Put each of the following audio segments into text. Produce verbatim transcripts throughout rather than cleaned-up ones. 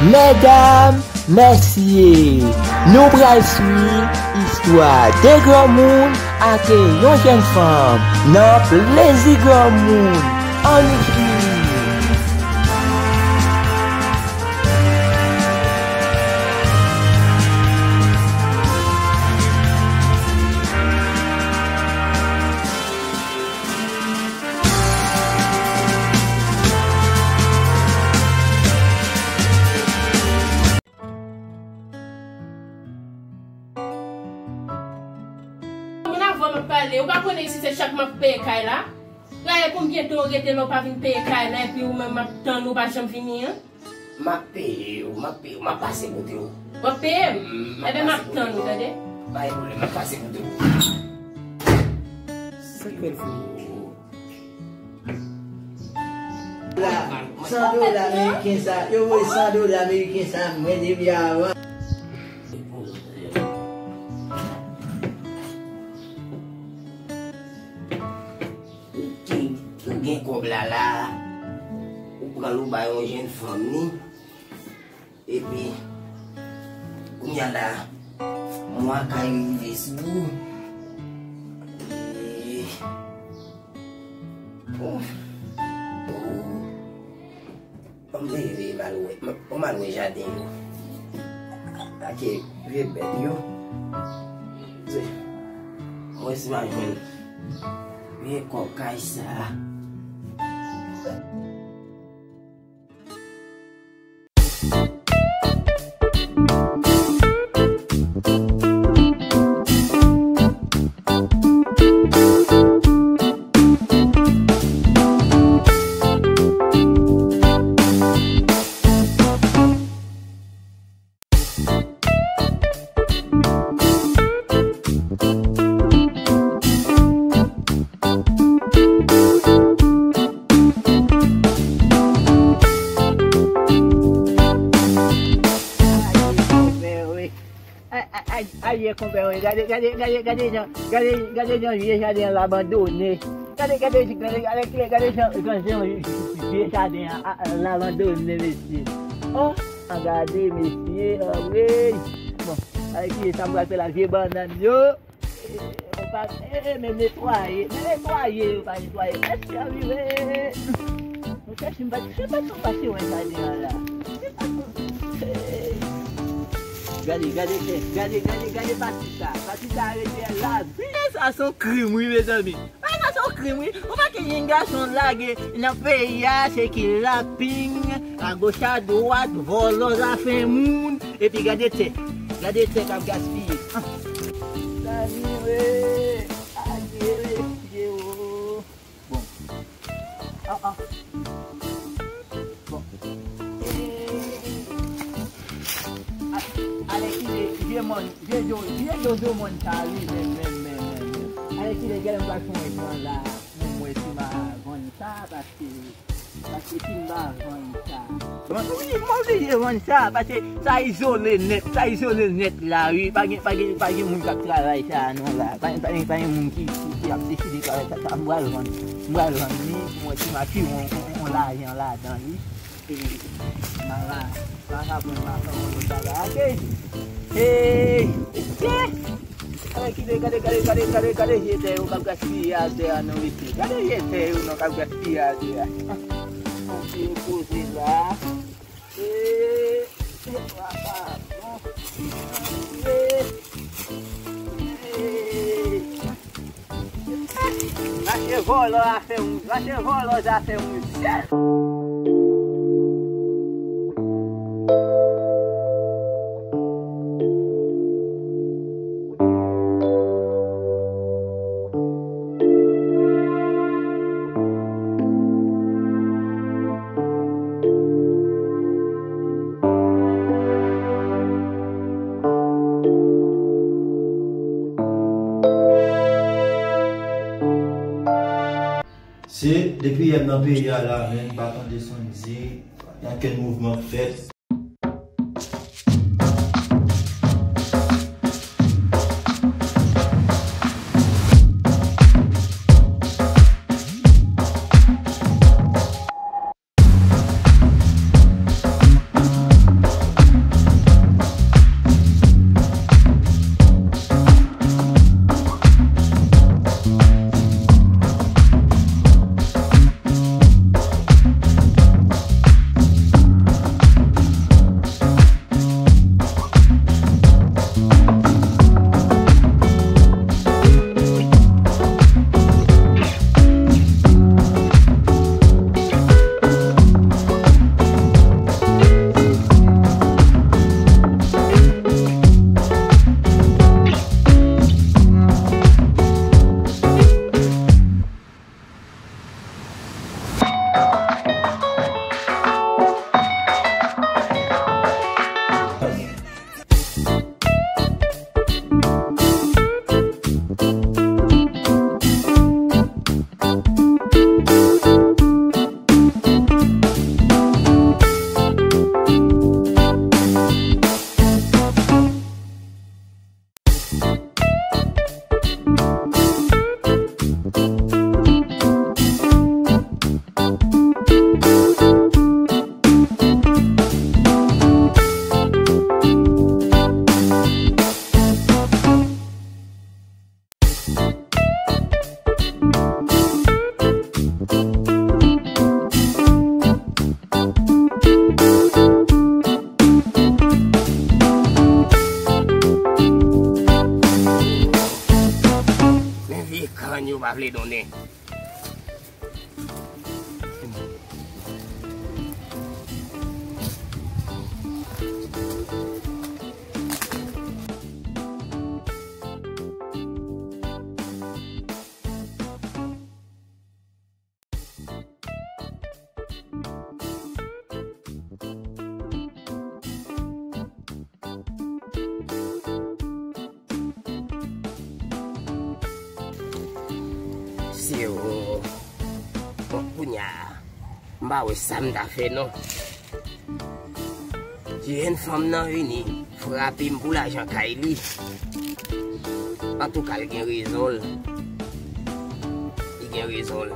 Medam, mesye, nou pral swiv istwa de granmoun ak yon jenn fanm nan Plezi Granmoun. Ann swiv! Moun avan m ap pale, ou pa konnen isi se chak m ap peye kay la? Gade konbyen tan w rete la w pa vin peye kay la, epi ou menm m ap tann ou pa janm vini an. M ap peye w, m ap peye w, m ap pase kote w. W ap peye m? Mm, m ap Ebyen, m ap pase kote tann w. Ou, tande? Pa gen pwoblèm, m ap pase kote w. Sa k fè l fou? La, san dola ameriken sa, yo voye san dola ameriken sa, mwen depi avan. Ou gen, ou gen kòb la la, ou pran l ou bay yon jenn fanm ni, epi kounye a la, mwa kay rive sou ou. E, oh, oh. Ban m leve m al wè, m, ban m al wè jaden yo. Ak vye bèt yo. Se, mwen si m a jwenn vye kòb kay sa. Aye, konpè, wi. Ay, ay, ay, aye, konpè, wi. Gade, gade, gade, gade jan, gade, gade jan vye jaden an abandone. Gade, gade, gade, gade, gade jan, jan, jan vye jaden an, a, a, abandone, mesye. Oh, gade, mesye, ah, wi. Bon, ay, ki sa m pral fè la, vye bannann yo. E, ou pa, e, e, men netwaye, men netwaye, yo pa netwaye. Èske a rive? Mwen chèche, m pa, se pa tou pase wè jaden an la. Se pa tou. Gade, gade, gade, gade, gade, gade pati sa. Pati sa rete la. Sa se yon krim, wi, mezanmi. Ay, sa se yon krim, wi. Ou pa ke jèn gason lage nan peyi a, se kidnaping, agoch adwat, vòlò zafè moun, epi gade tè, gade tè k ap gaspiye. Ah. Zanmi, wi, adye, mesye, o. Bon. Ah, ah. Bon. E, a, alèkile, vye mòn, vye do, vye dodo mòn sa, wi, men, men, men, men, men. Alèkile, gade m pral fè yon jan la. Mwen, mwen, si m a vann sa, paske, paske si m pa vann sa. Mwen, wi, mwen oblije vann sa, paske sa izole nèt, sa izole nèt la, wi. Pa gen, pa gen, pa gen moun k ap travay sa, non, la. Pa gen, pa gen, pa gen moun ki, ki, ki ap deside travay sa, sa. M pral vann, m pral vann li, mwen, si m a tire yon, yon, yon lajan ladan li. E, m a la, m a la pran mason yon lòt bagay, ok? E, ok? Gade, gade, gade, gade, gade, gade vye tè yo k ap gaspiye atè a non, mesye. Gade vye tè yo non k ap gaspiye atè a. Mesye yo poze la. E, se pa bon. E, e. Mache vòlò afè wouj, mache vòlò zafè wouj. Se depi yè m nan peyi a la, men m pa tande Sondji, pa gen okenn mouvman k fèt. Kann yo pa vle donnen. Se ou. Bon, kounye a, m pa wè sa m ta fè non. Jèn fanm nan vini frape m pou lajan kay li. Antouka, l gen rezon l. Li gen rezon l.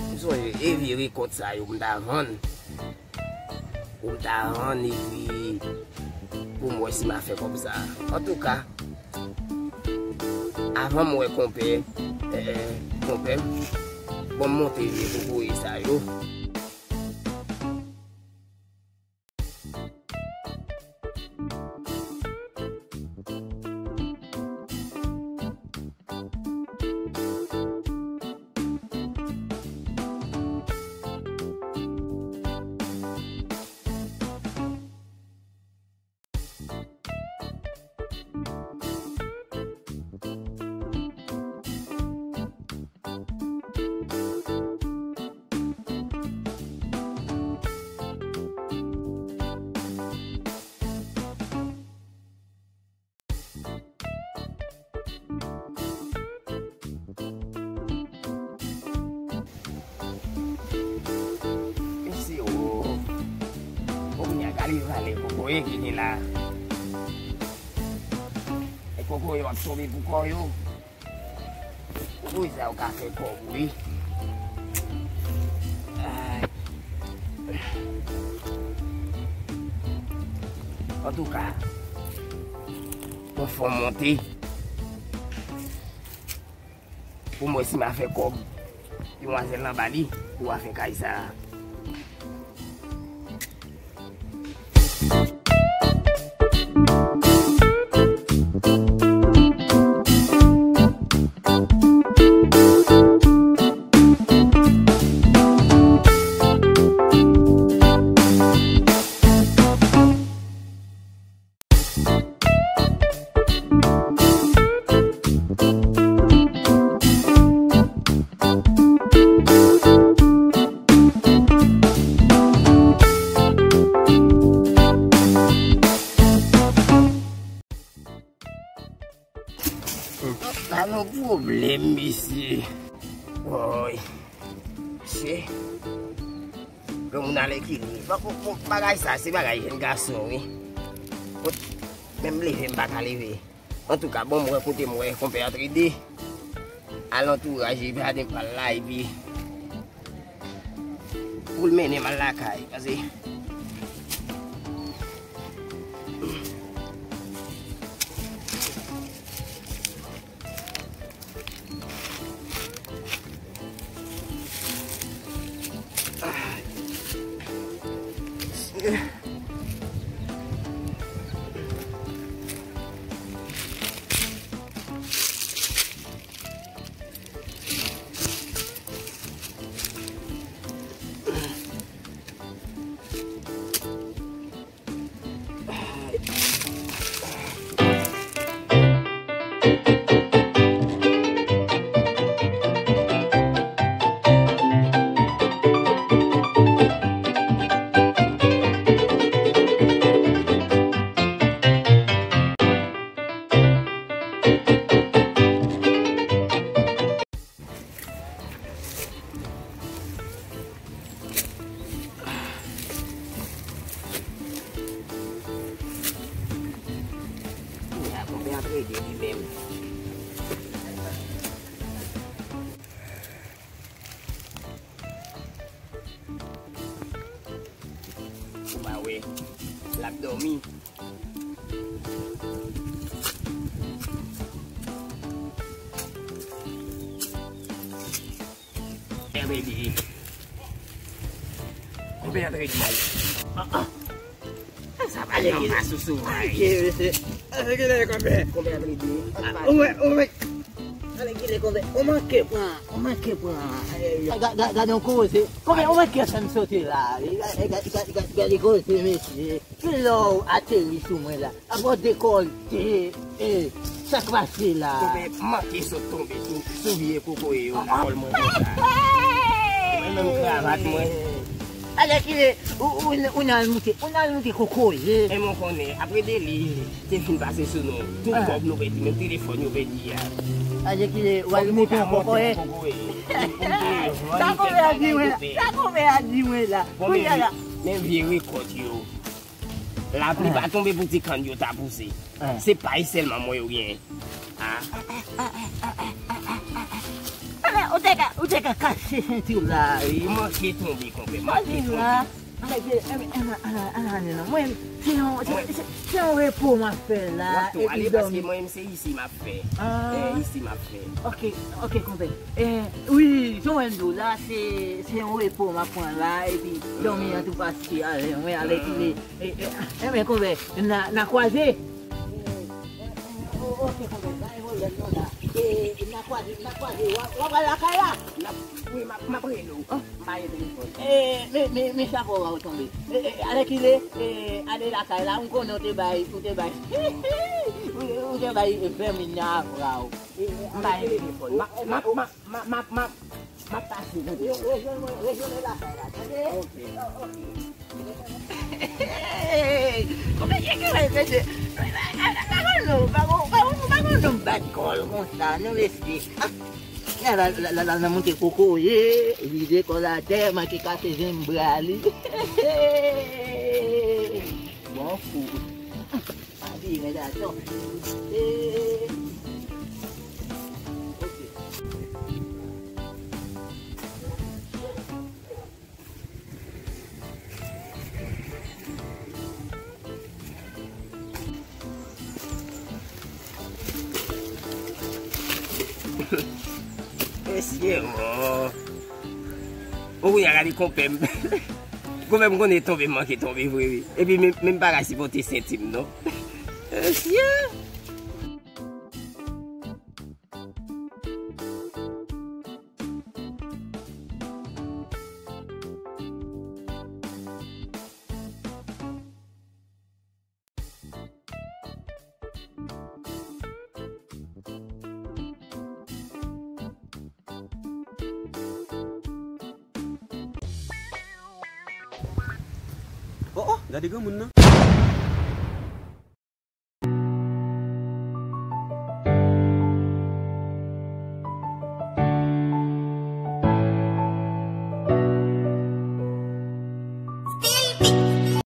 M sonje e vye rekòt sa yo m ta vann. Pou m ta vann epi pou m wè si m a fè kòb sa. Antouka, avan m wè konpè, eh, eh, konpè m, bon, m monte vye kokoye sa yo. Mesye, o. O, kounye a, gade valè kokoye ki gen la. E kokoye yo ap tonbe pou kò yo. Wi, sa yo ka fè kòb, wi. Ay. Antouka, bon, fò m monte. Pou m wè si m a fè kòb demwazèl anba li pou afè kay sa a. Sa gon pwoblèm, mesye. Woy. Mesye. Granmoun ale ki li. Bon, bon, bon, bagay sa, se bagay jèn gason, wi. Bon, menm leve, m pa ka leve. Antouka, bon, m wè kote m wè konpè Antre De. Al antouraj jaden pa l la, epi pou l mennen m al lakay, pase. Kounye a, konpè Antre De li menm. Ou pa wè, l ap dòmi. Konpè Antre De. Konpè Antre De. Ah, ah. Sa pa gen anba sou sou. Konpè Antre De. Ou wè, ou wè. Alèkile, konpè, ou manke pran, ou manke pran. Ay, ay, ay. Ga-, ga-, gade yon koze. Konpè, ou manke fè m sote la. Gade, gade, gade, gade koze, mesye. Kilè w ateri sou mwen la? Apa w dekòlte, e, sa k pase la? Konpè, m manke sot tonbe sou, sou vye kokoye yo nan kòl mwen konsa. Mwen menm kravat mwen. Alèkile, ou, ou, ou n al moute, ou n al moute kokoye. E mwen konnen, apre Deli te fin pase sou nou. Tout kòb nou pèdi, menm telefòn yo pèdi a. Alèkile, w al moute yon kokoye. Sa konpè a di mwen la, sa konpè a di mwen la. Kounye a la. Men vye rekòt yo. Lapli pa tonbe pou ti kann yo ta pouse. Se pay sèlman mwen yo genyen. Ah. Ala, ou te ka, ou te ka kache senti w la, wi. Manke tonbe, konpè, manke tonbe. Ala, ala, ala, ala, non. Mwen, se yon, se, se, se yon repo m ap fè la, epi dòmi. Mwen tou ale paske mwen menm se isi m ap fè. Ah. Eh, isi m ap fè. Ok, ok, konpè. Eh, wi, jan w wè m di w la, se, se yon repo m ap pran la, epi dòmi an tou pase avè mwen, alèkile. Eh, eh, eh, men konpè, n a, n a kwaze. Eh, eh, eh, o-, ok, konpè, bay vòlè non la. Eh, n a kwaze, n a kwaze. W a, w a pral lakay la? N ap, wi, m ap, m ap rele w. Oh. M pa gen telefòn. Eh, men, men, men chapo a w tonbe. Eh, eh, alèkile, eh, ale lakay la, m konnen w te bay, ou te bay. Ou, ou te bay vèmin nan avra w. Eh, m pa gen telefòn. M ap, m ap, m ap, m ap, m ap, m ap, m ap pase kote w. Rejwenn mwen, rejwenn mwen lakay la, tande? Ok. Ok. Konbyen gen ki rete, mesye? Pa gon non, pa gon, pa gon, pa gon non bat kò l konsa, non, mesye. Ah, la, la, la, la, la, nan monte kokoye, vide kò l atè, manke kase zen bra li. Bon fou. Abi, men gason. Eh. Ok. Mesye, o. O, kounye a gade konpè m. Konpè m konnen tonbe, m manke tonbe vre, wi. Epi menm, menm pa ka sipòte senti m, non. Mesye. Oh, oh, gade granmoun nan.